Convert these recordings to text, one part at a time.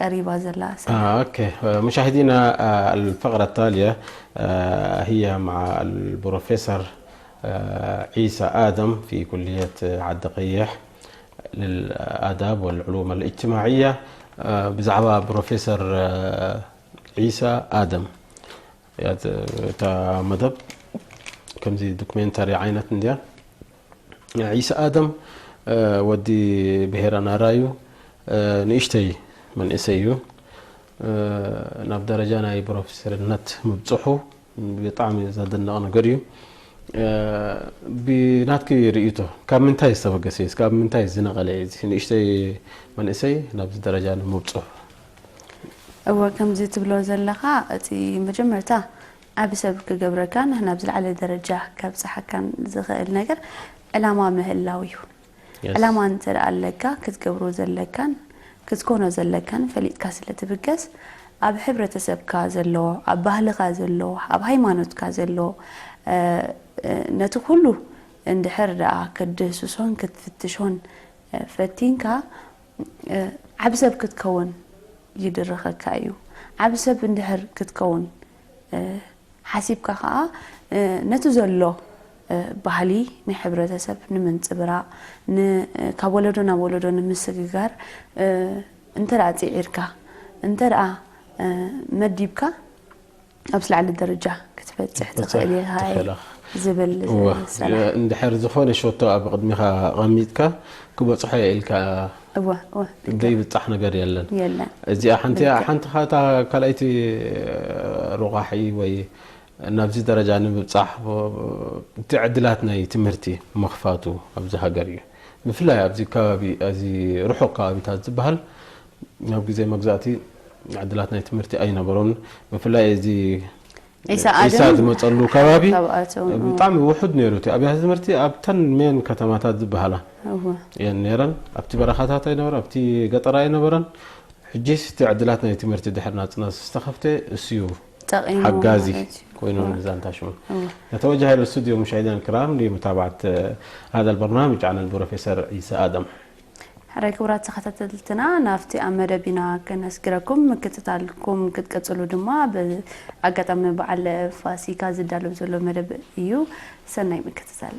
ቀሪባ ዘላ ሰ آه، أوكي. آه، مشاهدينا، آه، الفقرة التالية، آه، هي مع البروفيسور، آه، عيسى آدم في كلية عد قيح للآداب والعلوم الاجتماعية. آه، ብዛዕባ ፕሮፌሰር፣ آه، عيسى آدم። እያ፣ እታ መደብ ከምዚ ዶክሜንታሪ ዓይነት እንድያ። ዒሳ ኣደም፣ እ፣ ወዲ ብሄረ ናራ እዩ። እ፣ ንእሽተይ መንእሰይ እዩ። እ፣ ናብ ደረጃ ናይ ፕሮፌሰርነት ምብፅሑ ብጣዕሚ ዘደንቕ ነገር እዩ። እ፣ ብናትኪ ርእይቶ ካብ ምንታይ ዝተበገሰ እዩ? ካብ ምንታይ ዝነቐለ እዩ? እዚ ንእሽተይ መንእሰይ ናብዚ ደረጃ ንምብፅሑ። እወ፣ ከምዚ ትብሎ ዘለኻ፣ እቲ መጀመርታ ዓቢ ሰብ ክገብረካን ናብ ዝለዓለ ደረጃ ከብጽሓካን ዝኽእል ነገር ዕላማ ምህላው እዩ። Yes. ዕላማ እንተ ደኣ ኣለካ፣ ክትገብሮ ዘለካን ክትኮኖ ዘለካን ፈሊጥካ ስለ ትብገስ፣ ኣብ ሕብረተሰብካ ዘሎ፣ ኣብ ባህልኻ ዘሎ፣ ኣብ ሃይማኖትካ ዘሎ፣ እ፣ እ፣ ነቲ ኩሉ እንድሕር ደኣ ክትድህስሶን ክትፍትሾን፣ እ፣ ፈቲንካ፣ እ፣ ዓቢ ሰብ ክትከውን ይድርኸካ እዩ። ዓቢ ሰብ እንድሕር ክትከውን፣ እ፣ ሓሲብካ ኸኣ፣ እ፣ ነቲ ዘሎ፣ እ፣ ባህሊ ናይ ሕብረተሰብ ንምንጽብራቕ፣ ን-፣ እ፣ ካብ ወለዶ ናብ ወለዶ ንምስግጋር፣ እ፣ እንተ ደኣ ጽዒርካ፣ እንተ ደኣ፣ እ፣ መዲብካ፣ ኣብ ዝለዓለ ደረጃ ክትበጽሕ ክትበጽሕ ትኽእል ኢኻ ትኽእል ኢኻ። ዝብል እወ፣ ሰላሕ። እንድሕር ዝኾነ ሸቶ ኣብ ቅድሚኻ ኣቐሚጥካ፣ ክበጽሖ እየ ኢልካ እወ፣ እወ፣ ልክዕ። ዘይብጻሕ ነገር የለን። የለን። እዚኣ ሓንቲ እያ። ልክዕ። ሓንቲ ኻታ ካልኣይቲ ሮቓሒ ወይ ናብዚ ደረጃ ንምብጻሕ፣ እቲ ዕድላት ናይ ትምህርቲ ምኽፋቱ ኣብዚ ሃገር እዩ። ብፍላይ ኣብዚ ከባቢ፣ እዚ ርሑቕ ከባቢታት ዝበሃል፣ ኣብ ግዜ መግዛእቲ ዕድላት ናይ ትምህርቲ ኣይነበሮን። ብፍላይ እዚ ዒሳ ዒሳ ኣደም ዝመጸሉ ከባቢ ካብኣቶም፣ ብጣዕሚ ውሑድ ነይሩ። እቲ ኣብያተ ትምህርቲ ኣብተን ሜን ከተማታት ዝበሃላ እወ። እየን ነይረን። ኣብቲ በረኻታት ኣይነበረን፣ ኣብቲ ገጠር ኣይነበረን። ሕጂስ እቲ ዕድላት ናይ ትምህርቲ ድሕሪ ናጽነት ዝተኸፍተ እሱ እዩ ጠቒሙ ሓጋዚ ማለት እዩ። ኮይኑ እወ። ንዛንታ ሽሙ። እወ። نتوجه إلى الاستوديو مشاهدينا الكرام لمتابعة، آه، هذا البرنامج عن البروفيسور عيسى آدم. ሕራይ ክቡራት ተኸታተልትና፣ ናብቲ ኣብ መደብ ኢና ከነስግረኩም። ምክትታልኩም ክትቀጽሉ ድማ ብኣጋጣሚ በዓል ፋሲካ ዝዳሎ ዘሎ መደብ እዩ። ሰናይ ምክትታል።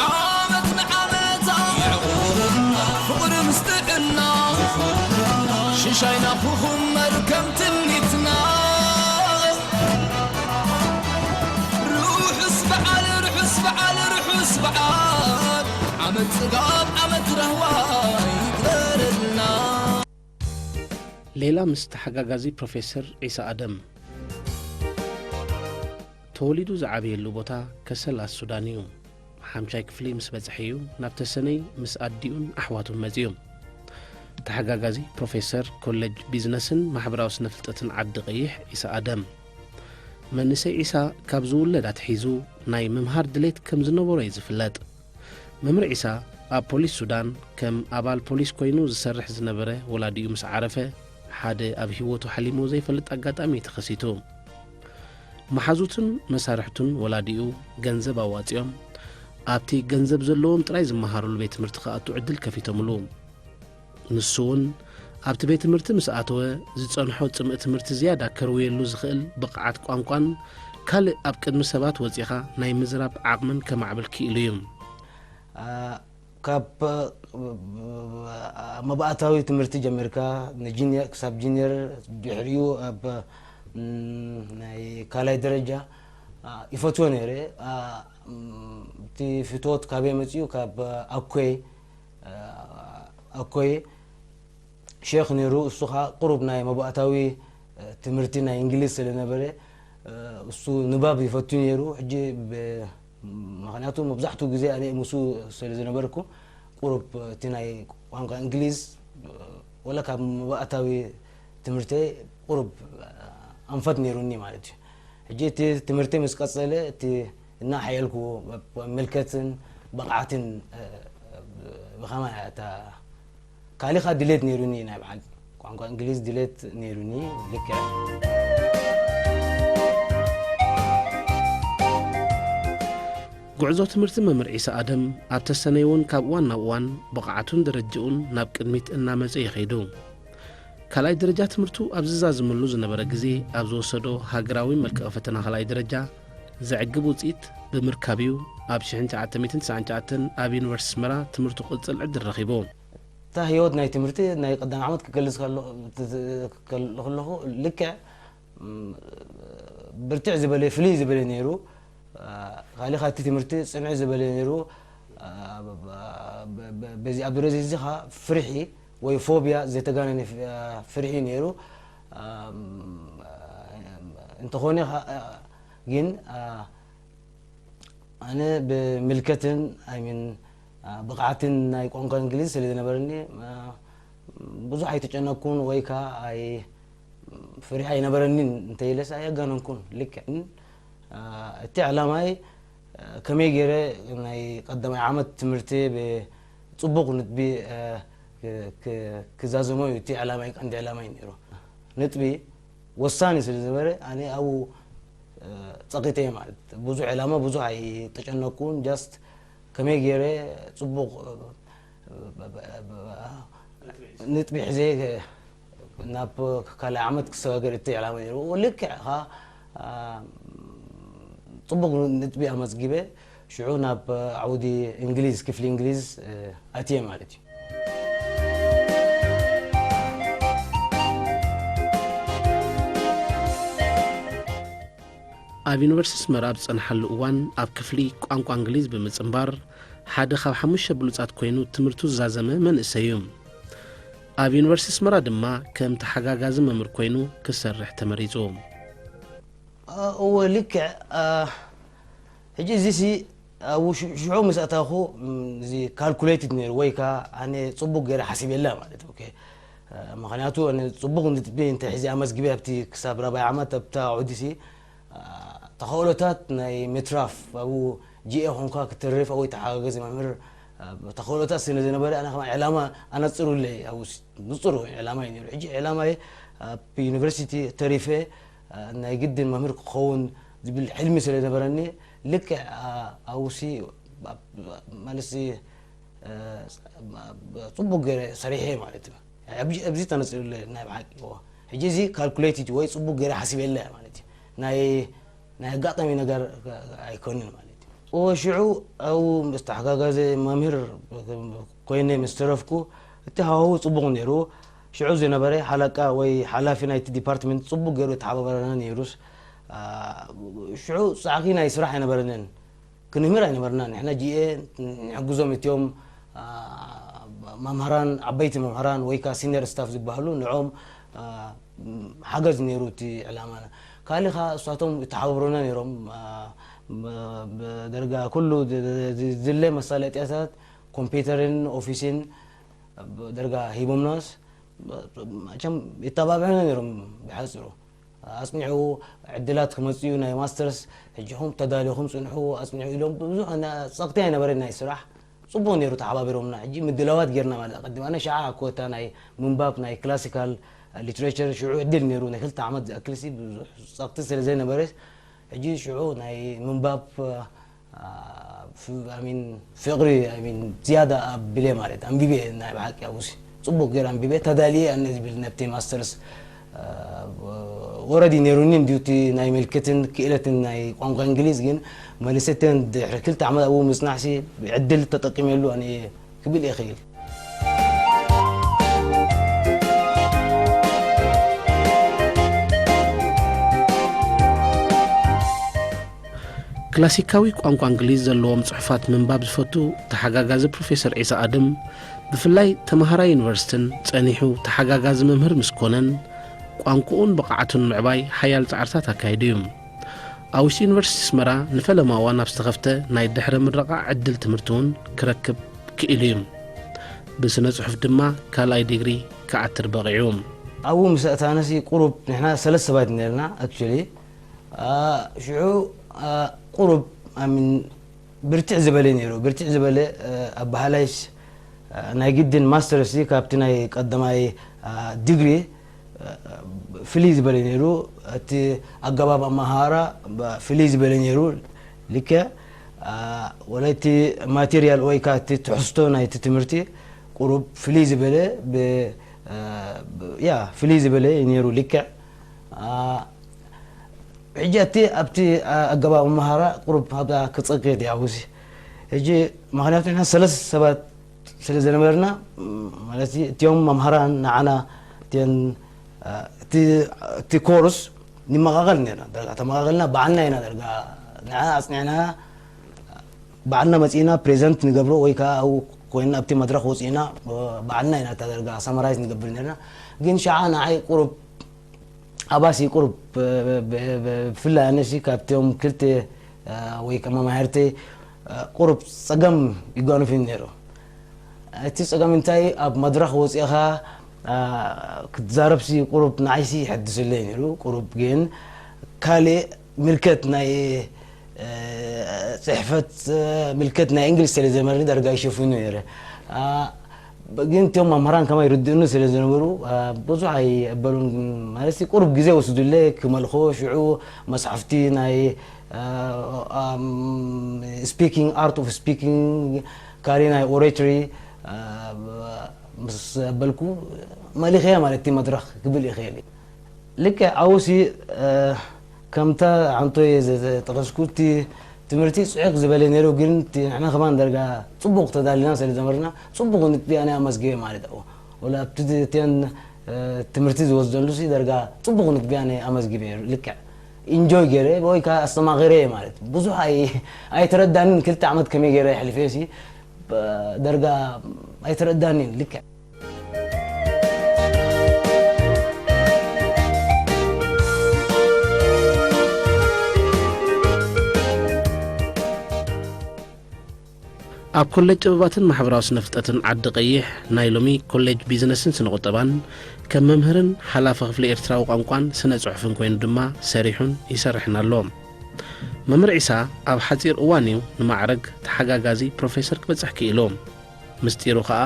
ዓመት ንዓመት ፍቕሪ ምስ ጥዕና ሽሻይ ናብኹም መርከም ትምኒትና። ርሑስ በዓል፣ ርሑስ በዓል፣ ርሑስ በዓል። ዓመት ጽጋብ፣ ዓመት ራህዋ ይግበረልና። ሌላ ምስ ተሓጋጋዚ ፕሮፌሰር ዒሳ ኣደም። ተወሊዱ ዝዓበየሉ ቦታ ከሰል ኣሱዳን እዩ። ሓምሻይ ክፍሊ ምስ በጽሐ እዩ ናብ ተሰነይ ምስ ኣዲኡን ኣሕዋቱን መጺኡ። ተሓጋጋዚ ፕሮፌሰር ኮሌጅ ቢዝነስን ማሕበራዊ ስነ ፍልጠትን ዓዲ ቀይሕ ዒሳ ኣደም። መንእሰይ ዒሳ ካብ ዝውለድ ኣትሒዙ ናይ ምምሃር ድሌት ከም ዝነበሮ እዩ ዝፍለጥ። መምህር ዒሳ ኣብ ፖሊስ ሱዳን ከም ኣባል ፖሊስ ኮይኑ ዝሰርሕ ዝነበረ ወላዲኡ ምስ ዓረፈ፣ ሓደ ኣብ ህይወቱ ሓሊምዎ ዘይፈልጥ ኣጋጣሚ እዩ ተኸሲቱ። መሓዙትን መሳርሕቱን ወላዲኡ ገንዘብ ኣዋጺኦም፣ ኣብቲ ገንዘብ ዘለዎም ጥራይ ዝመሃሩሉ ቤት ትምህርቲ ክኣቱ ዕድል ከፊቶምሉ። ንሱ እውን ኣብቲ ቤት ትምህርቲ ምስ ኣተወ፣ ዝጸንሖ ጽምኢ ትምህርቲ ዝያዳ ከርውየሉ ዝኽእል ብቕዓት ቋንቋን ካልእ ኣብ ቅድሚ ሰባት ወጺኻ ናይ ምዝራብ ዓቕምን ከማዕብል ክኢሉ እዩ። ኣ፣ ካብ፣ እ፣ መባእታዊ ትምህርቲ ጀሚርካ ንጂኒየር፣ ክሳብ ጂኒየር፣ ድሕሪኡ ኣብ፣ ም፣ ናይ ካልኣይ ደረጃ፣ ኣ፣ ይፈትዎ ነይረ። ኣ፣ ም፣ እቲ ፍትወት ካበይ መጺኡ? ካብ ኣኮይ፣ ኣ፣ ኣኮይ ሼኽ ነይሩ። እሱ ኸዓ ቁሩብ ናይ መባእታዊ፣ እ፣ ትምህርቲ ናይ እንግሊዝ ስለ ነበረ፣ እ፣ እሱ ንባብ ይፈቱ ነይሩ። ሕጂ ብ-፣ ምኽንያቱ መብዛሕትኡ ግዜ ኣነ ምስኡ ስለ ዝነበርኩ፣ ቁሩብ እቲ ናይ ቋንቋ እንግሊዝ፣ እ፣ ወላ ካብ መባእታዊ ትምህርተይ ቁሩብ፣ እ፣ ኣንፈት ነይሩኒ ማለት እዩ። ሕጂ እቲ ትምህርተይ ምስ ቀጸለ፣ እቲ እናሓየልኩ፣ ምልከትን ብቕዓትን፣ እ፣ ብኸመይ እያ እታ፣ ካልእ ኸዓ ድሌት ነይሩኒ ናይ በዓል። ቋንቋ እንግሊዝ ድሌት ነይሩኒ። ልክዕ። ጉዕዞ ትምህርቲ መምህር ዒሳ ኣደም ኣብ ተሰነይ እውን ካብ እዋን ናብ እዋን ብቕዓቱን ደረጃኡን ናብ ቅድሚት እናመጸ ይኸይዱ። ካልኣይ ደረጃ ትምህርቱ ኣብ ዝዛዝመሉ ዝነበረ ግዜ ኣብ ዝወሰዶ ሃገራዊ መልክቕ ፈተና ካልኣይ ደረጃ ዘዕግብ ውጽኢት ብምርካብ እዩ ኣብ ሽሕን ትሽዓተ ሚእትን ትስዓን ትሽዓተን ኣብ ዩኒቨርሲቲ ኣስመራ ትምህርቱ ክቕጽል ዕድል ረኺቡ። እታ ህይወት ናይ ትምህርቲ ናይ ቀዳም ዓመት ክገልጽ ከሎ- ከለኹ ልክዕ ብርትዕ ዝበለ ፍልይ ዝበለ ነይሩ። ካሊእ ካብቲ ትምህርቲ ጽንዕ ዝበለ ነይሩ። በዚ ኣብ ደረጃ እዚ ኸዓ ፍርሒ ወይ ፎብያ ዝተጋነነ ፍርሒ ነይሩ። እንተኾነ ግን ኣነ ብምልከትን ኣይሚን ብቕዓትን ናይ ቋንቋ እንግሊዝ ስለ ዝነበረኒ ብዙሕ ኣይተጨነቅኩን ወይ ከዓ ኣይ ፍርሒ ኣይነበረንን እንተይለስ ኣየጋነንኩን። ልክዕ እቲ ዕላማይ ከመይ ገይረ ናይ ቀዳማይ ዓመት ትምህርቲ ብፅቡቅ ንጥቢ ክዛዘሞ እዩ እቲ ዕላማይ፣ ቀንዲ ዕላማይ ነይሩ። ንጥቢ ወሳኒ ስለ ዝነበረ ኣነ ኣብኡ ፀቂጠ ማለት ብዙሕ ዕላማ ብዙሕ ኣይተጨነቅኩን። ጃስት ከመይ ገይረ ፅቡቅ ንጥቢ ሒዘ ናብ ካልኣይ ዓመት ክሰጋገር እቲ ዕላማ ነይሩ። ልክዕ ኸዓ ፅቡቅ ንጥቢ ኣመዝጊበ ሽዑ ናብ ዓውዲ እንግሊዝ፣ ክፍሊ እንግሊዝ ኣትየ ማለት እዩ። ኣብ ዩኒቨርሲቲ ኣስመራ ኣብ ዝጸንሓሉ እዋን ኣብ ክፍሊ ቋንቋ እንግሊዝ ብምጽንባር ሓደ ካብ ሓሙሽተ ብሉጻት ኮይኑ ትምህርቱ ዝዛዘመ መንእሰይ እዩ። ኣብ ዩኒቨርሲቲ ኣስመራ ድማ ከም ተሓጋጋዚ መምህር ኮይኑ ክሰርሕ ተመሪጹ። እወ ልክዕ። ሕጂ እዚሲ ኣብኡ ሽዑ ምስ ኣታኹ እዚ ካልኩሌትድ ነይሩ ወይ ከዓ ኣነ ፅቡቅ ገይረ ሓሲበላ ማለት ኦኬ። ምክንያቱ ኣነ ፅቡቅ ንጥቢ እንተ ሒዘ ኣመዝግበ ኣብቲ ክሳብ ራብዓይ ዓመት ኣብታ ውዕዲሲ ተኸእሎታት ናይ ምትራፍ ኣብኡ ጂኤ ኮንካ ክትርፍ ወይ ተሓጋገዚ መምህር ተኸእሎታት ስለ ዝነበረ ኣነ ከማ ዕላማ ኣነፅሩለይ ኣብኡ ንፁር ዕላማ እዩ ነይሩ። ሕጂ ዕላማየ ኣብ ዩኒቨርሲቲ ተሪፈ ናይ ግድን መምህር ክኸውን ዝብል ሕልሚ ስለ ነበረኒ ልክዕ ኣብኡሲ ማለትሲ ፅቡቅ ገይረ ሰሪሐ ማለት እዩ። ኣብዚ ተነፂሩለ ናይ ብሓቂ ሕጂ እዚ ካልኩሌትድ ወይ ፅቡቅ ገይረ ሓሲበለ ማለት እዩ። ናይ ናይ ኣጋጣሚ ነገር ኣይኮንን ማለት እዩ። ሽዑ ኣብኡ ምስ ተሓጋጋዚ መምህር ኮይነ ምስ ተረፍኩ እቲ ሃዋህው ፅቡቕ ነይሩ። ሽዑ ዝነበረ ሓለቃ ወይ ሓላፊ ናይቲ ዲፓርትመንት ፅቡቕ ገይሩ የተሓባበረና ነይሩስ ሽዑ ፃዕቂ ናይ ስራሕ ኣይነበረንን። ክንምህር ኣይነበርና ንሕና ጂኤ ንሕግዞም እትዮም መምህራን ዓበይቲ መምህራን ወይ ከዓ ሲኒየር ስታፍ ዝበሃሉ ንዕኦም ሓገዝ ነይሩ እቲ ዕላማና። ካልእ ከዓ እሳቶም ይተሓባበሩና ነይሮም። ብደረጃ ኩሉ ዝድለ መሳለጥያታት ኮምፒውተርን ኦፊስን ደረጃ ሂቦምናስ መቸም ይተባብዑና ነይሮም። ብሓፂሩ ኣፅኒዑ ዕድላት ክመፅኡ ናይ ማስተርስ ሕጂኹም ተዳሊኹም ፅንሑ ኣፅኒዑ ኢሎም ብዙሕ ጸቕቲ ኣይነበረ ናይ ስራሕ ፅቡቅ ነይሩ ተሓባቢሮምና። ሕጂ ምድላዋት ጌርና ማለት ኣቀዲም ኣነ ሸዓ ኮታ ናይ ምንባብ ናይ ክላሲካል ሊትሬቸር ሽዑ ዕድል ነይሩ ናይ ክልተ ዓመት ዝኣክል ሲ ብዙሕ ጸቕቲ ስለ ዘይነበረ ሕጂ ሽዑ ናይ ምንባብ ሚን ፍቅሪ ሚን ዝያዳ ኣቢለ ማለት ኣንቢበ ናይ ብሓቂ ኣብኡሲ ፅቡቅ ገይረ ኣንቢበ ተዳልየ ኣነ ዝብል ነብቲ ማስተርስ ወረዲ ነይሩኒ እንዲዩ እቲ ናይ ምልክትን ክእለትን ናይ ቋንቋ እንግሊዝ ግን መሊሰ ድሕሪ ክልተ ዓመት ኣብኡ ምፅናሕሲ ዕድል ተጠቂመሉ ኣነ ክብል እየ ክእል። ክላሲካዊ ቋንቋ እንግሊዝ ዘለዎም ጽሑፋት ምንባብ ዝፈቱ ተሓጋጋዚ ፕሮፌሰር ዒሳ ኣድም ብፍላይ ተማሃራይ ዩኒቨርሲትን ጸኒሑ ተሓጋጋዚ መምህር ምስ ኮነን ቋንቋኡን ብቕዓቱን ንምዕባይ ሓያል ጻዕርታት ኣካይዱ እዩ። ኣብ ውሽጢ ዩኒቨርሲቲ ኣስመራ ንፈለማ እዋን ኣብ ዝተኸፍተ ናይ ድሕረ ምረቓ ዕድል ትምህርቲ እውን ክረክብ ክኢሉ እዩ። ብስነ ጽሑፍ ድማ ካልኣይ ዲግሪ ክዓትር በቒዑ። ኣብኡ ምስ ኣእታነሲ ቁሩብ ንሕና ሰለስተ ሰባት ነርና ኣክቹሊ ሽዑ ቁሩብ ኣሚን ብርትዕ ዝበለ ነይሩ። ብርትዕ ዝበለ ኣበሃላይስ ናይ ግድን ማስተርሲ ካብቲ ናይ ቀዳማይ ዲግሪ ፍልይ ዝበለ ነይሩ። እቲ ኣገባብ ኣመሃራ ፍልይ ዝበለ ነይሩ። ልክዕ ወላ እቲ ማቴርያል ወይ ከዓ እቲ ትሕዝቶ ናይቲ ትምህርቲ ቁሩብ ፍልይ ዝበለ ብ- ያ ፍልይ ዝበለ እዩ ነይሩ። ልክዕ ሕጂ እቲ ኣብቲ ኣገባብ ኣመሃራ ቁሩብ ኣብታ ክጸቅጥ እያ ውሲ ሕጂ ምክንያቱ ንሕና ሰለስተ ሰባት ስለ ዝነበርና ማለት እቲኦም መምሃራን ንዓና እቲን እቲ ኮርስ ንመቃቀል ነርና ደርጋ ተመቃቀልና ባዕልና ኢና ደርጋ ንዓ ኣጽኒዕና ባዕልና መጺእና ፕሬዘንት ንገብሮ ወይ ከዓ ኣብኡ ኮይና ኣብቲ መድረክ ወፂእና ባዕልና ኢና እታ ደርጋ ሰመራይዝ ንገብር ነርና ግን ሸዓ ንዓይ ቁሩብ ኣባሲ ቁሩብ ብፍላይ ኣነሲ ካብቶም ክልተ ወይ ከመማህርቲ ቁሩብ ፀገም ይጓንፍን ነይሩ። እቲ ፀገም እንታይ ኣብ መድረኽ ወፂእኻ ክትዛረብሲ ቁሩብ ንዓይሲ ይሐድስለይ ነይሩ። ቁሩብ ግን ካልእ ምልከት ናይ ፅሕፈት ምልከት ናይ እንግሊዝ ስለ ዘመርኒ ዳርጋ ይሸፍኑ ነይረ። ግን እቶም መምህራን ከማይ ይርድእኑ ስለ ዝነበሩ ብዙሕ ኣይበሉን ማለት ቁሩብ ግዜ ወስዱለ ክመልኾ ሽዑ መፅሓፍቲ ናይ speaking art of speaking ካሊ ናይ ኦሬቶሪ ምስ ኣበልኩ መሊኸያ ማለት እቲ መድረኽ ክብል ይኽእል እዩ። ልክዕ ኣብኡሲ ከምታ ሓንቶ እየ ዝጠቐስኩ እቲ ትምህርቲ ፅዕቕ ዝበለ ነይሩ ግን ንሕና ከማን ደርጋ ፅቡቕ ተዳሊና ስለ ዘመርና ፅቡቕ ንጥቢያ ናይ ኣመስግበ ማለት ኣብኡ ወላ ኣብቲ እተን ትምህርቲ ዝወስደሉ ሲ ደርጋ ፅቡቕ ንጥቢያ ናይ ኣመስግበ ልክዕ ኢንጆይ ገይረ ወይ ከዓ ኣስተማቒረ ማለት ብዙሕ ኣይተረዳንን ክልተ ዓመት ከመይ ገይረ የሕልፈ ሲ ደርጋ ኣይተረዳንን ልክዕ ኣብ ኮሌጅ ጥበባትን ማሕበራዊ ስነፍልጠትን ዓዲ ቀይሕ ናይ ሎሚ ኮሌጅ ቢዝነስን ስነ ቁጠባን ከም መምህርን ሓላፊ ክፍሊ ኤርትራዊ ቋንቋን ስነ ጽሑፍን ኮይኑ ድማ ሰሪሑን ይሰርሕን ኣሎ። መምህር ዒሳ ኣብ ሓጺር እዋን እዩ ንማዕረግ ተሓጋጋዚ ፕሮፌሰር ክበጽሕ ክኢሉ። ምስጢሩ ከኣ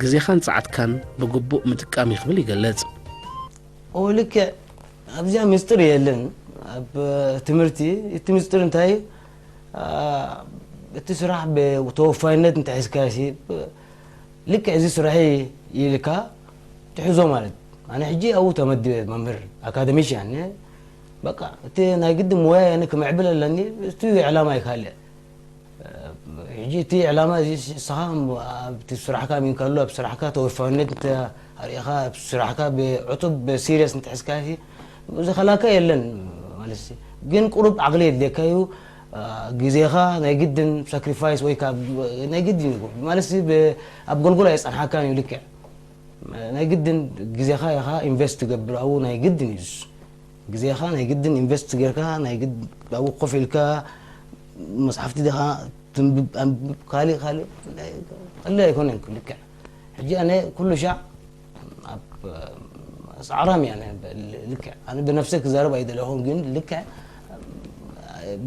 ግዜኻን ጸዓትካን ብግቡእ ምጥቃም እዩ ክብል ይገልጽ። ኦ ልክዕ ኣብዚኣ ምስጢር የለን ኣብ ትምህርቲ እቲ ምስጢር እንታይ እቲ ስራሕ ብተወፋይነት እንተሒዝካ ሲ ልክዕ እዚ ስራሒ ኢልካ ትሕዞ ማለት ኣነ ሕጂ ኣብኡ ተመዲበ መምህር ኣካደሚሽያን በቃ እቲ ናይ ግዲ ሞያ የነ ክምዕብል ኣለኒ እቲ ዕላማ ይካልእ ሕጂ እቲ ዕላማ እዚ ንስኻ ኣብቲ ስራሕካ ሚንካሉ ኣብ ስራሕካ ተወፋይነት እንተ ኣርእኻ ኣብ ስራሕካ ብዕቱብ ብሲሪየስ እንተሒዝካ እዚ ከላካ የለን ማለት ግን ቁሩብ ዓቕሊ የድልየካ እዩ ግዜኻ ናይ ግድን ሳክሪፋይስ ወይ ናይ ግድን እዩ ማለት ኣብ ጎልጎል ኣይፀንሓካን እዩ ልክዕ ናይ ግድን ግዜኻ ኢኻ ኢንቨስት ትገብር ኣብኡ ናይ ግድን እዩ ግዜኻ ናይ ግድን ኢንቨስት ጌርካ ናይ ግድ ኣብኡ ኮፍ ኢልካ መፅሓፍቲ ዲኻ ትንብብ ኣንብብ ካልእ ካልእ ቀሊል ኣይኮነን ልክዕ ሕጂ ኣነ ኩሉ ሻዕ ኣብ ፃዕራም እያ ልክዕ ኣነ ብነፍሰይ ክዛረብ ኣይደለኹን ግን ልክዕ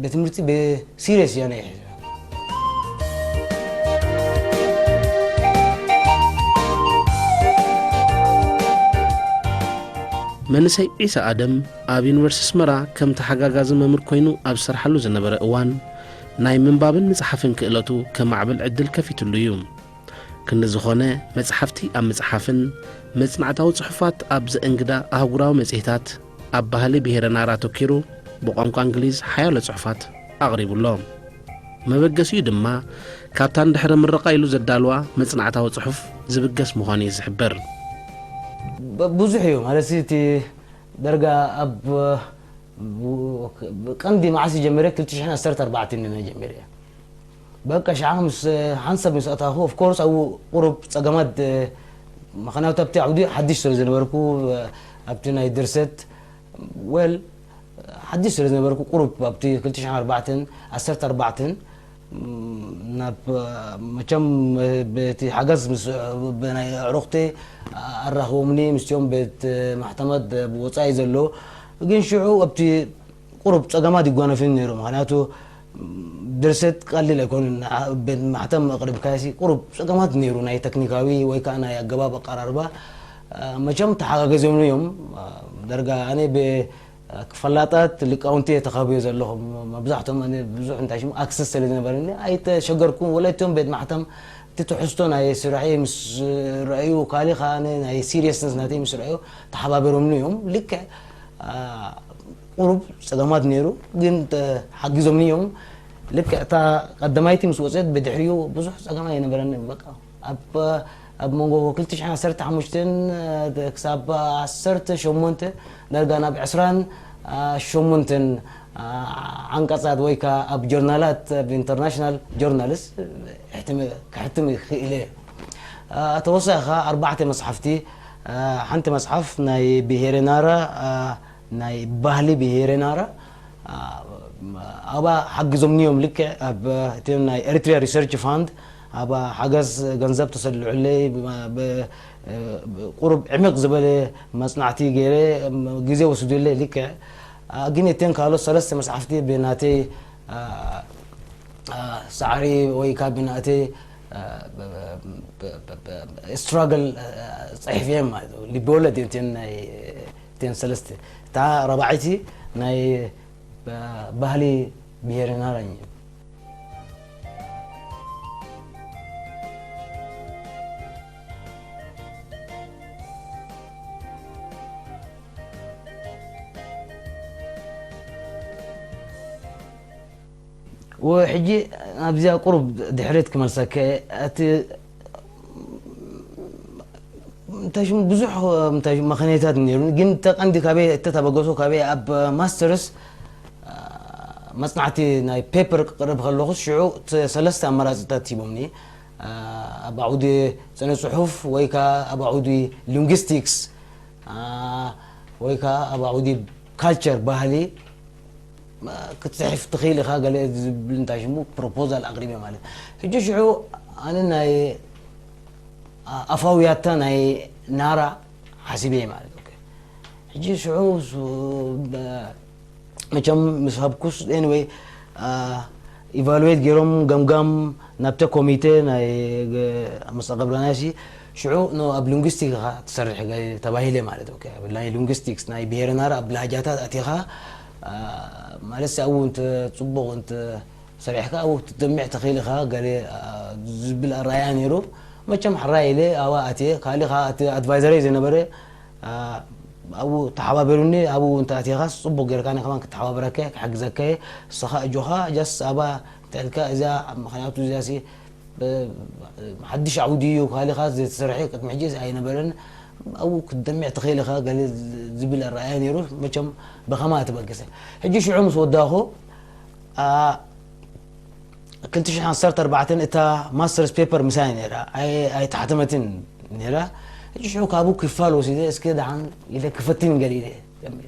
ብትምህርቲ ብሲሪየስ እያ ናይ መንእሰይ ዒሳ ኣደም ኣብ ዩኒቨርሲቲ ኣስመራ ከም ተሓጋጋዚ መምህር ኮይኑ ኣብ ዝሰርሓሉ ዝነበረ እዋን ናይ ምንባብን ምጽሓፍን ክእለቱ ከማዕብል ዕድል ከፊትሉ እዩ። ክንዲ ዝኾነ መጽሓፍቲ ኣብ ምጽሓፍን መጽናዕታዊ ጽሑፋት ኣብ ዘእንግዳ ኣህጉራዊ መጽሔታት ኣብ ባህሊ ብሄረ ናራ ኣተኲሩ ብቋንቋ እንግሊዝ ሓያሎ ጽሑፋት ኣቕሪቡ ኣሎ። መበገሲኡ ድማ ካብታ ንድሕሪ ምረቓ ኢሉ ዘዳልዋ መጽናዕታዊ ጽሑፍ ዝብገስ ምዃኑ እዩ ዝሕብር። ብዙሕ እዩ ማለት እቲ ደርጋ ኣብ ቀንዲ መዓስ ጀመረ ክልተ ሽሕን ዓሰርተ ኣርባዕተን ጀመረ በቃ ሽዓ ምስ ሓንሳብ ምስ ኣታኹ ኦፍኮርስ ኣብኡ ቁሩብ ጸገማት ምኽንያቱ ኣብቲ ዓውዲ ሓድሽ ስለ ዝነበርኩ ኣብቲ ናይ ድርሰት ወል ሓድሽ ስለ ዝነበርኩ ቁሩብ ኣብቲ ክልተ ሽሕን ኣርባዕተን ዓሰርተ ኣርባዕተን ናብ መቸም በቲ ሓገዝ ምስ ብናይ ኣዕሩኽቲ ኣራኽቦምኒ ምስቲኦም ቤት ማሕተማት ብወፃኢ ዘሎ ግን ሽዑ ኣብቲ ቁሩብ ፀገማት ይጓነፍን ነይሩ ምክንያቱ ድርሰት ቀሊል ኣይኮኑን ቤት ማሕተም ኣቅሪብካሲ ቁሩብ ፀገማት ነይሩ ናይ ተክኒካዊ ወይ ከዓ ናይ ኣገባብ ኣቀራርባ መቸም ተሓጋገዞምሉ እዮም። ዳርጋ ኣነ ብ ክፈላጣት ሊቃውንቲ እየ ተኻብዮ ዘለኹ። መብዛሕቶም ኣነ ብዙሕ እንታይ ሽሙ ኣክሰስ ስለ ዝነበረኒ ኣይተሸገርኩን። ወለቶም ቤት ማሕተም እቲ ትሕዝቶ ናይ ስራሐይ ምስ ረኣዩ፣ ካሊእ ከኣ ኣነ ናይ ሲሪየስነስ ናተይ ምስ ረኣዩ ተሓባበሮምኒ እዮም። ልክዕ ቁሩብ ጸገማት ነይሩ፣ ግን ሓጊዞምኒ እዮም። ልክዕ እታ ቀዳማይቲ ምስ ወጸት ብድሕሪኡ ብዙሕ ጸገም ኣይነበረንን። በቃ ኣብ ኣብ መንጎ ክልተ ሽሕን ዓሰርተ ሓሙሽተን ክሳብ ዓሰርተ ሸሞንተ፣ ዳርጋ ናብ ዕስራን ሸሞንተን ዓንቀጻት ወይ ከኣ ኣብ ጆርናላት፣ ኣብ ኢንተርናሽናል ጆርናልስ ክሕትም ክሕትም ክኢለ እየ። ተወሳኺ ከኣ ኣርባዕተ መጽሓፍቲ፣ ሓንቲ መጽሓፍ ናይ ብሄረ ናራ፣ ናይ ባህሊ ብሄረ ናራ፣ ኣብኣ ሓጊዞምኒ እዮም። ልክዕ ኣብ እተን ናይ ኤሪትሪያ ሪሰርች ፋንድ ኣብኣ ሓገዝ ገንዘብ ተሰሊዑለይ፣ ብ- ብ- ቁሩብ ዕምቕ ዝበለ መጽናዕቲ ገይረ፣ ግዜ ወሲዱለይ። ልክዕ ግን እተን ካልኦት ሰለስተ መጽሓፍቲ ብናተይ ሳዕሪ ወይ ካብ ብናተይ ስትራግል ጽሒፈ እየ ማለት እዩ። ልቢ ወለድ እየን እተን ናይ እተን ሰለስተ። እታ ራብዓይቲ ናይ ባ- ባህሊ ብሄረ ናራ እዩ። ወሕጂ ኣብዚኣ ቁሩብ ድሕሪት ክመልሰከ፣ እቲ እንታይ ሽሙ ብዙሕ እንታይ ሽሙ መኸነይታት ነይሩ፣ ግን ተቐንዲ ካበይ እተተበገሶ ካበይ ኣብ ማስተርስ መጽናዕቲ ናይ ፔፐር ክቕርብ ከለኹ ሽዑ ተ- ሰለስተ ኣማራጺታት ሂቦምኒ። ኣብ ኣውዲ ስነ ጽሑፍ ወይ ከኣ ኣብ ኣውዲ ሊንግስቲክስ ወይ ከኣ ኣብ ኣውዲ ካልቸር ባህሊ ክትጽሕፍ ትኽእል ኢኻ ገለ ዝብል እንታይ ሽሙ ፕሮፖዛል ኣቕሪበ ማለት። ሕጂ ሽዑ ኣነ ናይ ኣፋውያታ ናይ ናራ ሓሲበ ማለት። ኦኬ። ሕጂ ሽዑ ሱ- በ- መቸም ምስ ሃብኩስ ኤኒወይ ኢቫሉዌት ገይሮም ገምጋም ናብተ ኮሚቴ ናይ መስተቐብረናሲ ሽዑ ኖ ኣብ ሊንጉስቲክ ኢኻ ትሰርሕ ገ- ተባሂለ ማለት። ኦኬ፣ ኣብ ናይ ሊንጉስቲክስ ናይ ብሄረ ናራ ኣብ ላሃጃታት ኣቲኻ ማለት ኣብኡ እንተ ጽቡቕ እንተ ሰሪሕካ ኣብኡ ክትደምዕ ትኽእል ኢኻ ገለ ዝብል ኣረኣያ ነይሩ። መቸም ሕራይ ኢለ ኣብኣ ኣትየ። ካልእ ኸዓ እቲ ኣድቫይዘረይ ዝነበረ ኣብኡ ተሓባበሩኒ። ኣብኡ እንተ ኣቲኻስ ጽቡቕ ጌርካ፣ ኣነ ከማን ክተሓባበረካ እየ፣ ክሕግዘካ እየ። ንስኻ ኣጆኻ ጃስ ኣብኣ እንተ ኢልካ እዚኣ ምኽንያቱ እዚኣሲ ሓድሽ ዓውዲ እዩ፣ ካልእ ኸዓ ዝተሰርሐ ቅድሚ ሕጂ ኣይነበረን። ኣብኡ ክትደምዕ ትኽእል ኢኻ ገለ ዝብል ኣረኣእያ ነይሩ። መቸም ብኸማ ተበገሰ። ሕጂ ሽዑ ምስ ወዳእኹ ክልተ ሽሕን ዓሰርተ ኣርባዕተን እታ ማስተርስ ፔፐር ምሳይ ነይራ፣ ኣይ- ኣይተሓተመትን ነይራ። ሕጂ ሽዑ ካብኡ ክፋል ወሲደ እስከ ደሓን ኢለ ክፈትን ገለ ኢለ ጀሚረ።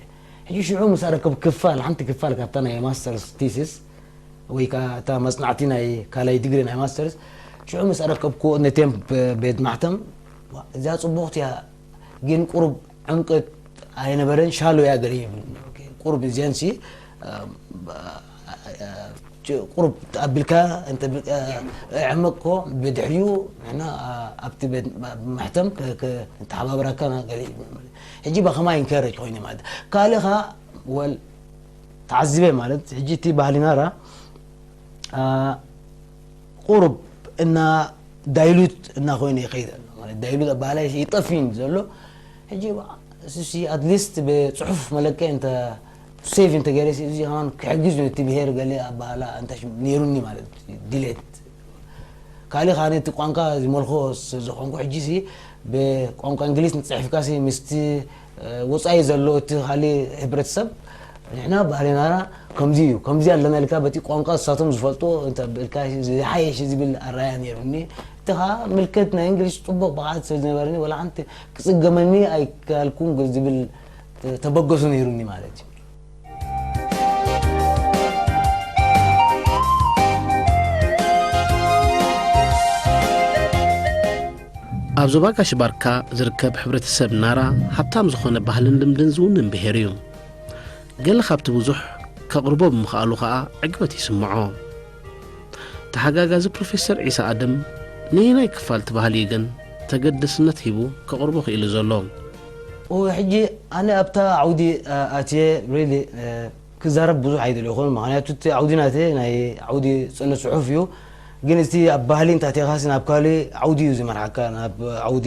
ሕጂ ሽዑ ምስ ኣረከብ ክፋል ሓንቲ ክፋል ካብታ ናይ ማስተርስ ቲሲስ ወይ ከዓ እታ መጽናዕቲ ናይ ካልኣይ ዲግሪ ናይ ማስተርስ ሽዑ ምስ ኣረከብኩ ነቴም ቤት ማሕተም እዚኣ ጽቡቕቲ እያ ግን ቁሩብ ዕምቀት ኣይነበረን ሻሎ እያ ገለ ይብል። ቁሩብ እዚአንሲ ቁሩብ ኣቢልካ እንተ ዕመቅኮ ብድሕሪኡ ንሕና ኣብቲ ቤት ማሕተም ክተሓባበረካ ገለ ይብል። ሕጂ ብኸማይ ኢንከረጅ ኮይነ ማለት ካልእ ኸዓ ወል ተዓዚበ ማለት ሕጂ እቲ ባህሊ ናራ ቁሩብ እና ዳይሉት እና ኮይነ ይኸይድ ኣሎ ማለት ዳይሉት ኣባህላይ ይጠፍን ዘሎ። ሕጂ እሱሲ ኣትሊስት ብፅሑፍ መለክዒ እንተ ሴቭ እንተ ገይረ እዚ ከማን ክሕግዝ ነቲ ብሄር ገለ ኣባህላ እንተ ነይሩኒ ማለት ዲሌት ካልእ ከዓ ነቲ ቋንቋ ዝመልኮ ዝኾንኩ ሕጂ ሲ ብቋንቋ እንግሊዝ ንፅሕፍካ ሲ ምስቲ ወፃኢ ዘሎ እቲ ካልእ ሕብረተሰብ ንሕና ባህልናና ከምዚ እዩ ከምዚ ኣለና ኢልካ በቲ ቋንቋ ንሳቶም ዝፈልጡ እንተ ብልካ ዝሓየሽ ዝብል ኣራያ ነይሩኒ። እቲ ከዓ ምልክት ናይ እንግሊዝ ፅቡቅ ብቕዓት ስለ ዝነበረኒ ወላ ሓንቲ ክፅገመኒ ኣይከኣልኩን ዝብል ተበገሱ ነይሩኒ ማለት እዩ። ኣብ ዞባ ጋሽ ባርካ ዝርከብ ሕብረተሰብ ናራ ሃብታም ዝኾነ ባህልን ልምድን ዝውንን ብሄር እዩ። ገለ ካብቲ ብዙሕ ከቕርቦ ብምኽኣሉ ኸኣ ዕግበት ይስምዖ። ተሓጋጋዚ ፕሮፌሰር ዒሳ ኣደም ነየናይ ክፋል እቲ ባህሊ እዩ ግን ተገደስነት ሂቡ ከቕርቦ ክኢሉ ዘሎ። ሕጂ ኣነ ኣብታ ዓውዲ ኣትየ ሪሊ ክዛረብ ብዙሕ ኣይደለኹን። ምክንያቱ እቲ ዓውዲ ናተ ናይ ዓውዲ ስነ ፅሑፍ እዩ። ግን እቲ ኣብ ባህሊ እንታቴኻሲ ናብ ካሊ ዓውዲ እዩ ዝመርሓካ ናብ ዓውዲ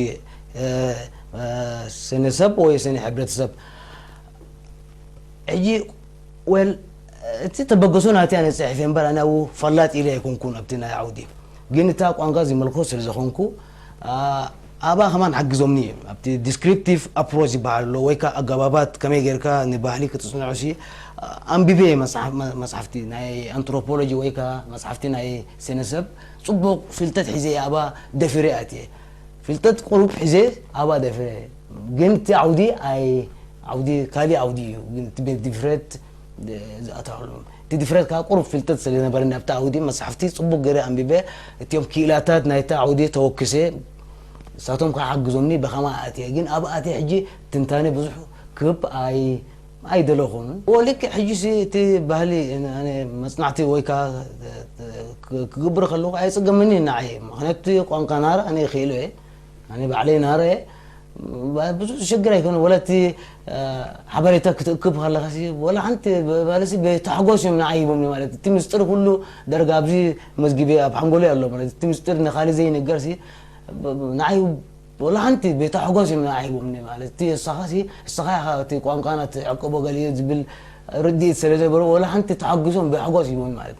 ስነ ሰብ ወይ ስነ ሕብረተሰብ። ሕጂ ወል እቲ ተበገሶ ናቲ ኣነ ፅሒፈ እምበር ኣነ ኣብኡ ፈላጥ ኢለ ኣይኮንኩን ኣብቲ ናይ ዓውዲ። ግን እታ ቋንቋ ዝመልኮ ስለ ዝኾንኩ ኣብኣ ከማን ሓግዞምኒ እዮም። ኣብቲ ዲስክሪፕቲቭ ኣፕሮች ዝበሃል ኣሎ ወይ ከዓ ኣገባባት ከመይ ጌርካ ንባህሊ ክትፅንዖ ሲ ኣንቢበ እየ መፅሓፍቲ ናይ ኣንትሮፖሎጂ ወይ ከዓ መፅሓፍቲ ናይ ስነሰብ ፅቡቕ ፍልጠት ሒዘ እየ ኣብኣ ደፊረ ኣትየ። ፍልጠት ቁሩብ ሒዘ ኣብኣ ደፊረ። ግን እቲ ዓውዲ ኣይ ዓውዲ ካሊእ ዓውዲ እዩ። ግን እቲ ቤት ድፍረት ዝኣተሉ እቲ ድፍረት ከዓ ቁሩብ ፍልጠት ስለ ዝነበረኒ ኣብቲ ዓውዲ መፅሓፍቲ ፅቡቅ ገይረ ኣንቢበ እቲኦም ክኢላታት ናይቲ ዓውዲ ተወኪሰ ንሳቶም ከዓ ሓግዞምኒ ብኸማ ኣትየ። ግን ኣብ ኣትየ ሕጂ ትንታነ ብዙሕ ክህብ ኣይ ኣይደለኹን። ወልክ ሕጂ ሲ እቲ ባህሊ መፅናዕቲ ወይ ከዓ ክግብር ከለኹ ኣይፅገምኒ ንዓይ። ምክንያቱ ቋንቋ ናራ ኣነ ይኽእሎ እየ። ኣነ ባዕለይ ናረ ብዙ ሽግር ኣይኮነ ወላ እቲ ሓበሬታ ክትእክብ ከለካ ወላ ሓንቲ ባለሲ ብታሕጎስ እዮም ንዓይ ሂቦምኒ ማለት እቲ ምስጢር ኩሉ ደርጋ ኣብዚ መዝጊበ ኣብ ሓንጎለይ ኣሎ ማለት እቲ ምስጢር ንካሊ ዘይንገር ንዓይ ወላ ሓንቲ ብታሕጎስ እዮም ንዓይ ሂቦምኒ ማለት እቲ እሳኻ እስኻ ኢኻ እቲ ቋንቋና ትዕቅቦ ገሊዮ ዝብል ርድኢት ስለ ዘበሩ ወላ ሓንቲ ተሓጉሶም ብሕጎስ ሂቦም ማለት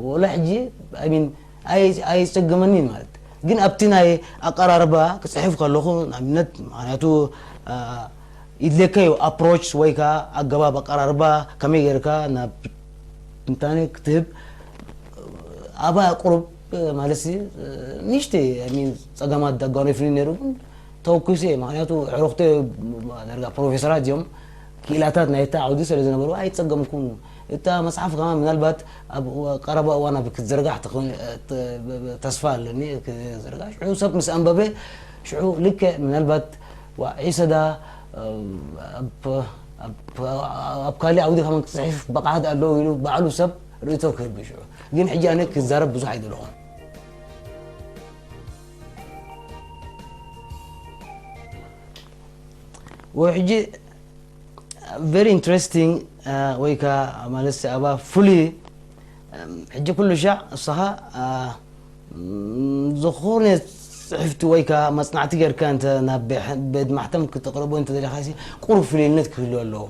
ወላ ሕጂ ሚን ኣይፀገመኒን ማለት ግን ኣብቲ ናይ ኣቀራርባ ክፅሕፍ ከለኹ ንኣብነት ምክንያቱ ይድለካ እዩ ኣፕሮች ወይ ከዓ ኣገባብ ኣቀራርባ ከመይ ገይርካ ናብ ትንታነ ክትህብ ኣባ ቁሩብ ማለት ንሽቲ ፀገማት ዳጓኖፍኒ ነይሩ ግን ተወኪሱ እየ ምክንያቱ ዕሩክተ ዳርጋ ፕሮፌሰራት እዮም ክኢላታት ናይታ ዓውዲ ስለ ዝነበሩ ኣይፀገምኩን እታ መፅሓፍ ከማ ምናልባት ኣብ ቀረባ እዋን ኣብ ክትዝርጋሕ ተስፋ ኣለኒ ክትዝርጋሕ ሽዑ ሰብ ምስ ኣንበበ ሽዑ ልክዕ ምናልባት ዒሰዳ ኣብ ካሊእ ዓውዲ ከማን ክፅሒፍ ብቕዓት ኣለዎ ኢሉ ባዕሉ ሰብ ርእቶ ክህብ ሽዑ ግን ሕጂ ኣነ ክዛረብ ብዙሕ ኣይደለኹን ሕጂ very interesting ወይ ከዓ ማለት ኣባ ፍሉይ ሕጂ ኩሉ ሻዕ እሳኻ ዝኾነ ፅሕፍቲ ወይ ከዓ መፅናዕቲ ጌርካ እንተ ናብ ቤት ማሕተም ክተቕርቦ እንተ ደለኻ ቁሩብ ፍልይነት ክህልዎ ኣለዎ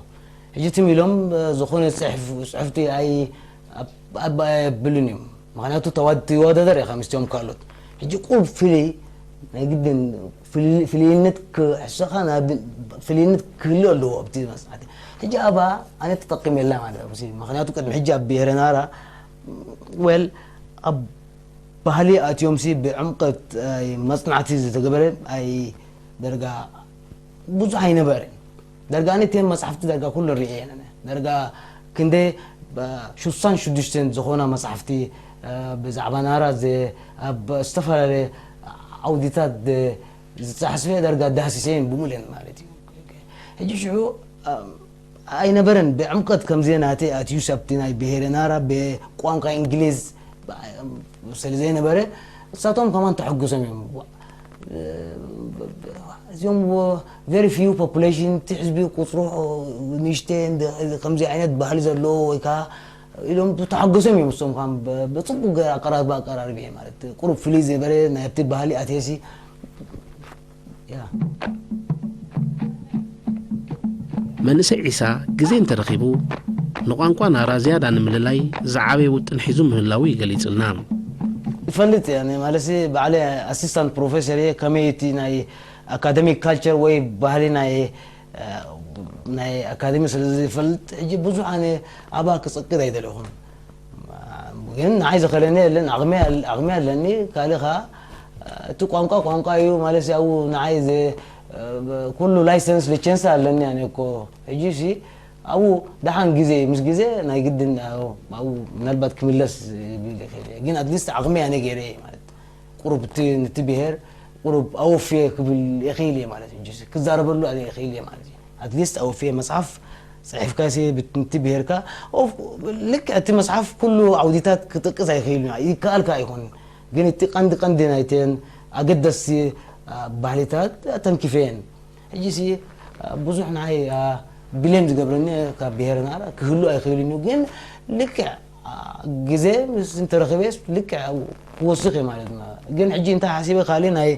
ሕጂ ትም ኢሎም ዝኾነ ፅሕፍቲ ኣይ ኣባ የብልን እዮም ምክንያቱ ይወዳደር ኢኻ ምስቲኦም ካልኦት ሕጂ ቁሩብ ፍልይ ናይ ግድን ፍልይነት ክሕሰኻ ፍልይነት ክህሉ ኣለዎ ኣብቲ መፅናዕቲ ሕጂ ኣባ ኣነ ተጠቂመላ ማለት እዩ ምክንያቱ ቅድሚ ሕጂ ኣብ ብሄረ ናራ ወል ኣብ ባህሊ ኣትዮም ሲ ብዕምቀት መፅናዕቲ ዝተገበረ ኣይ ደርጋ ብዙሕ ኣይነበረ ደርጋ ኣነ ቴን መፅሓፍቲ ደርጋ ኩሉ ርእየ ነነ ደርጋ ክንደ ሽሳን ሽዱሽተን ዝኾና መፅሓፍቲ ብዛዕባ ናራ ኣብ ዝተፈላለየ ዓውዲታት ዝፃሕስፈ ደርጋ ዳህሲሰየን ብምሉየን ማለት እዩ ሕጂ ሽዑ ኣይነበረን ብዕምቀት ከምዚ ናተይ ኣትዩ ሰብቲ ናይ ብሄረ ናራ ብቋንቋ እንግሊዝ ስለ ዘይነበረ እሳቶም ከማን ተሐጉሶም እዮም እዚኦም very few population እቲ ህዝቢ ቁፅሩ ንሽተ ከምዚ ዓይነት ባህሊ ዘለዎ ወይ ከዓ ኢሎም ተሓገሶም እዮም እሶም ብፅቡቅ ኣቀራርባ ኣቀራርብ እየ ማለት ቁሩብ ፍልይ ዝበለ ናይ ኣብቲ ባህሊ ኣትየሲ መንእሰይ ዒሳ ግዜ እንተረኺቡ ንቋንቋ ናራ ዝያዳ ንምልላይ ዝዓበየ ውጥን ሒዙ ምህላዉ ይገሊጹልና። ይፈልጥ እየ ማለት ባዕለ ኣሲስታንት ፕሮፌሰር እየ ከመይ እቲ ናይ ኣካደሚክ ካልቸር ወይ ባህሊ ናይ ናይ ኣካደሚ ስለ ዝፈልጥ ሕጂ ብዙሕ ኣነ ኣባ ክፅቅድ ኣይደለኹን ግን ንዓይ ዝኸለኒ የለን ኣቕሚ ኣለኒ ካልእ ከዓ እቲ ቋንቋ ቋንቋ እዩ ማለት ኣብኡ ንዓይ ኩሉ ላይሰንስ ሊቸንስ ኣለኒ ኣነ እኮ ሕጂ ሲ ኣብኡ ደሓን ግዜ ምስ ግዜ ናይ ግድን ኣብኡ ምናልባት ክምለስ ይብል ይኽእል እየ ግን ኣትሊስት ዓቕሚ ኣነ ገይረ እየ ማለት ቁሩብ እቲ ንቲ ብሄር ቁሩብ ኣወፍየ ክብል ይኽእል እየ ማለት እዩ ክዛረበሉ ኣነ ይኽእል እየ ማለት እዩ ኣትሊስት ኣወፍየ መፅሓፍ ፅሒፍካ ሲ ብትንቲ ብሄርካ ልክዕ እቲ መፅሓፍ ኩሉ ዓውዲታት ክጥቅስ ኣይኽእል ይከኣልካ ኣይኮን ግን እቲ ቀንዲ ቀንዲ ናይተን ኣገደስቲ ባህልታት ኣተንኪፈየን። ሕጂ ሲ ብዙሕ ንዓይ ብሌም ዝገብረኒ ካብ ብሄር ናራ ክህሉ ኣይኽእልን እዩ። ግን ልክዕ ግዜ ምስ እንተረኽበስ ልክዕ ክወስኽ እየ ማለት ነው። ግን ሕጂ እንታይ ሓሲበ ካልእ ናይ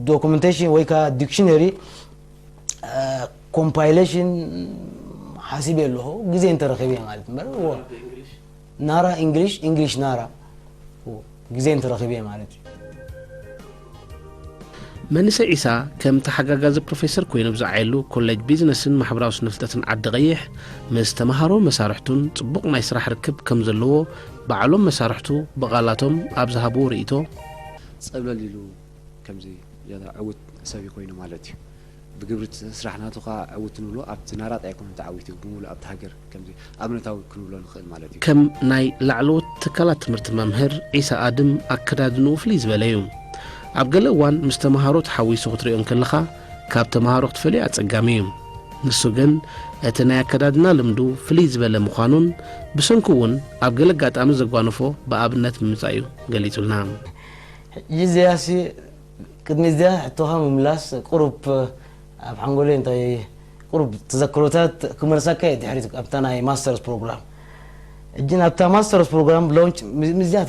ዶኩመንቴሽን ወይ ከዓ ዲክሽነሪ ኮምፓይሌሽን ሓሲበ ኣለኹ። ግዜ እንተረኺበ ማለት እምበር ናራ እንግሊሽ እንግሊሽ ናራ ግዜ እንተረኺበ ማለት እዩ። መንእሰይ ዒሳ ከም ተሓጋጋዚ ፕሮፌሰር ኮይኑ ብዝዓየሉ ኮሌጅ ቢዝነስን ማሕበራዊ ስነፍልጠትን ዓዲ ቀይሕ ምስ ተምሃሮ መሳርሕቱን ጽቡቕ ናይ ስራሕ ርክብ ከም ዘለዎ ባዕሎም መሳርሕቱ ብቓላቶም ኣብ ዝሃብዎ ርእይቶ ጸብለል ኢሉ ከምዚ ዕውት ሰብ ኮይኑ ማለት እዩ። ብግብሪ ስራሕ ናቱ ከዓ ዕውት ንብሎ ኣብቲ ናራጣ ኣይኮነ ተዓዊቱ ብምሉእ ኣብቲ ሃገር ከምዚ ኣብነታዊ ክንብሎ ንኽእል ማለት እዩ። ከም ናይ ላዕለዎት ትካላት ትምህርቲ መምህር ዒሳ ኣድም ኣከዳድንኡ ፍልይ ዝበለ እዩ። ኣብ ገለ እዋን ምስ ተምሃሮ ተሓዊሱ ክትሪኦ እንከለኻ ካብ ተምሃሮ ክትፈልዮ ኣጸጋሚ እዩ። ንሱ ግን እቲ ናይ ኣከዳድና ልምዱ ፍልይ ዝበለ ምዃኑን ብሰንኩ እውን ኣብ ገለ ኣጋጣሚ ዘጓነፎ ብኣብነት ብምጻእ እዩ ገሊጹልና። ሕጂ እዚኣሲ ቅድሚ እዚኣ ሕቶኻ ምምላስ ቁሩብ ኣብ ሓንጎለይ እንታይ ቁሩብ ተዘክሮታት ክመልሰካ እየ ድሕሪት ኣብታ ናይ ማስተርስ ፕሮግራም። ሕጂ ናብታ ማስተርስ ፕሮግራም ሎንች ምስዚኣ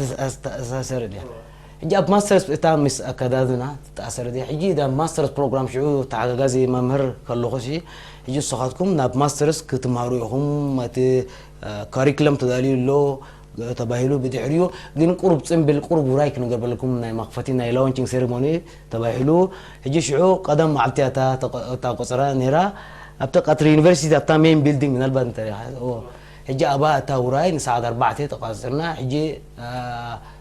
ተኣሳሰረ ድያ? ሕጂ ኣብ ማስተርስ እታ ምስ ኣከዳድና ተኣሰረ ድያ? ሕጂ ናብ ማስተርስ ፕሮግራም ሽዑ ተሓጋጋዚ መምህር ከለኹ ሲ ሕጂ ንስኻትኩም ናብ ማስተርስ ክትምሃሩ ኢኹም እቲ ካሪክለም ተዳልዩ ኣሎ ተባሂሉ ብድሕሪኡ ግን ቁሩብ ጽምብል ቁሩብ ውራይ ክንገብረልኩም ናይ መኽፈቲ ናይ ላውንቺንግ ሴሪሞኒ ተባሂሉ ሕጂ ሽዑ ቀደም መዓልቲ እያ እታ ተቆ- እታ ቆጸራ ነይራ ኣብቲ ቀትሪ ዩኒቨርሲቲ ኣብታ ሜን ቢልዲንግ ምናልባት እንተ- ኦ፣ ሕጂ ኣብኣ እታ ውራይ ንሰዓት ኣርባዕተ ተቋጽርና ሕጂ አ፣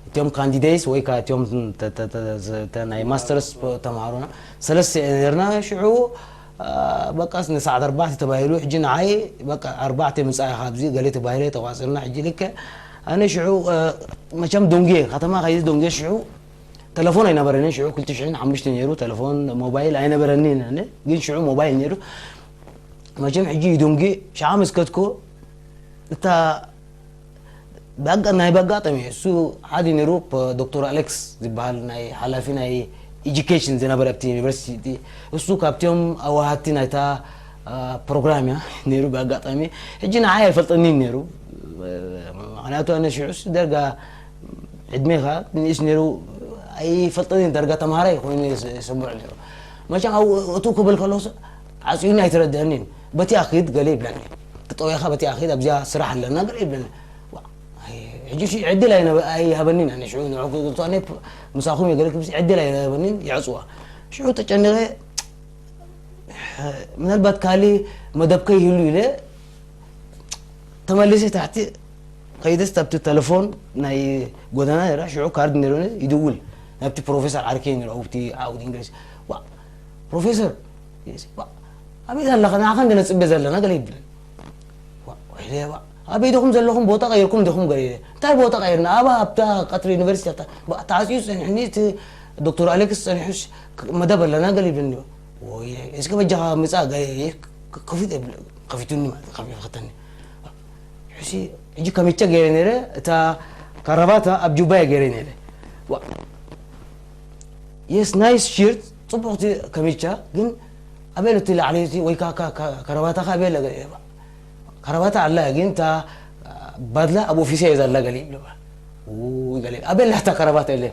እቲኦም ካንዲዴትስ ወይ ከዓ እቲኦም ተ- ተ- ተ- ተ- ናይ ማስተርስ ተምሃሮና ሰለስተ ነርና ሽዑ በቃስ ንሰዓት ኣርባዕተ ተባሂሉ ሕጂ ንዓይ በቃ ኣርባዕተ ምጻእ ኢኻ ኣብዚ ገለ ተባሂለ ተቋጽርና ሕጂ ልክዕ ኣነ ሽዑ መቸም ዶንጌ ከተማ ከይዲ ዶንጌ ሽዑ ተለፎን ኣይነበረኒ ሽዑ ክልተ ሽሕን ሓሙሽተ ነይሩ ተለፎን ሞባይል ኣይነበረኒ ኣነ ግን ሽዑ ሞባይል ነይሩ መቸም ሕጂ ዶንጌ ሸዓ ምስ ከድኮ እታ ናይ በጋጣሚ እሱ ሓደ ነይሩ ዶክተር ኣሌክስ ዝበሃል ናይ ሓላፊ ናይ ኤጁኬሽን ዝነበረ ኣብቲ ዩኒቨርሲቲ እሱ ካብቲኦም ኣዋሃድቲ ናይታ ፕሮግራም እያ ነይሩ ብኣጋጣሚ ሕጂ ንዓይ ኣይፈልጠኒን ነይሩ ምክንያቱ ኣነ ሽዑስ ደርጋ ዕድሜኻ ንእስ ነይሩ ኣይፈልጠኒን ደርጋ ተምሃራይ ኮይኑ ይሰምዑ ነይሩ መቸም ኣብኡ እቱ ክብል ከለስ ዓፅዩኒ ኣይተረድአኒን በቲ ኣኺድ ገለ ይብለኒ ክጠውያኻ በቲ ኣኺድ ኣብዚኣ ስራሕ ኣለና ገለ ይብለኒ ሕጂ ሽ ዕድል ኣይሃበኒን ኣነ ሽዑ ንዕኩ ኣነ ምሳኹም የገለ ክብሲ ዕድል ኣይሃበኒን ይዕፅዋ ሽዑ ተጨኒቐ ምናልባት ካሊ መደብከ ይህሉ ኢለ ተመሊሰ ታሕቲ ከይደስ ኣብቲ ተለፎን ናይ ጎደና ነራ ሽዑ ካርድ ነይሮኒ ይድውል ናብቲ ፕሮፌሰር ዓርከይ ነይሩ ኣብቲ ዓውዲ እንግሊዝ ዋ ፕሮፌሰር ኣበይ ኣለኻ ንዓኻ እንደ ነፅበ ዘለና ገለ ይብለኒ ኣበይ ዲኹም ዘለኹም ቦታ ቀይርኩም ዲኹም ገለ እንታይ ቦታ ቀይርና ኣብ ኣብታ ቀትሪ ዩኒቨርሲቲ ተዓፅዩ ፀኒሕኒ እቲ ዶክተር ኣሌክስ ፀኒሑ መደብ ኣለና ገለ ይብለኒ እስከ በጃኻ ምፃእ ገለ ከፊት ከፊቱኒ ማለት ከፊት ፈተኒ ሕጂ ከሚቸ ገይረ ነይረ እታ ካራባታ ኣብ ጁባየ ገይረ ነይረ የስ ናይስ ሺርት ፅቡቅቲ ከሚቻ ግን ኣበይ እቲ ላዕሊ ወይ ከረባታካ ኣበይ ከረባታ ኣላ ግን እታ ባድላ ኣብ ኦፊስ እየ ዘላ ገለ ይብልዋ ኣበይ ኣላ እታ ከረባታ ኢለ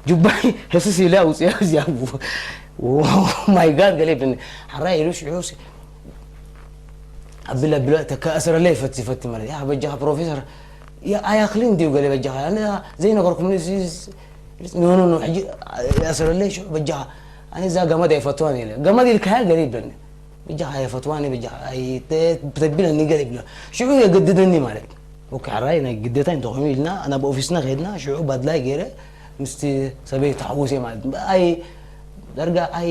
ጁባይ ህስስ ኢለ ኣውፅያ እዚኣ ማይ ጋድ ገለ ይብልኒ ሓራይ ኢሉ ሽዑ ኣቢለ ኣቢለ ተከኣስረለ ይፈቲ ይፈቲ ማለት ያ በጃኻ ፕሮፌሰር ኣያክልን ድዩ ገለ በጃኻ ዘይነገርኩም ኖ ኖ ኖ ሕጂ ያስረለይ ሽዑ በጃኻ ኣነ እዛ ገመድ ኣይፈትዋን ኢለ ገመድ ኢልካያ ገለ ይብለኒ በጃኻ ኣይፈትዋን በጃኻ ተቢለኒ ገለ ይብለ ሽዑ የገድደኒ ማለት ኦኬ ሕራይ ናይ ግዴታ እንተኾይኑ ኢልና ናብ ኦፊስና ከድና ሽዑ ባድላይ ገይረ ምስቲ ሰበይ ተሓውሰ ማለት ኣይ ዳርጋ ኣይ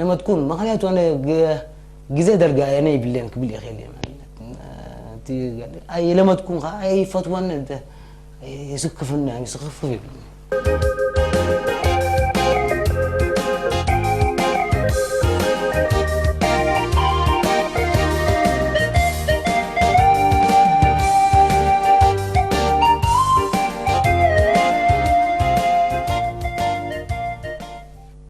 ለመድኩን ምክንያቱ ኣነ ግዜ ደርጋ ኣነ ይብለን ክብል ይኽእል እየ ኣይለመድኩን ከዓ ኣይፈትወን ይስክፍና ይስክፍፍ ይብል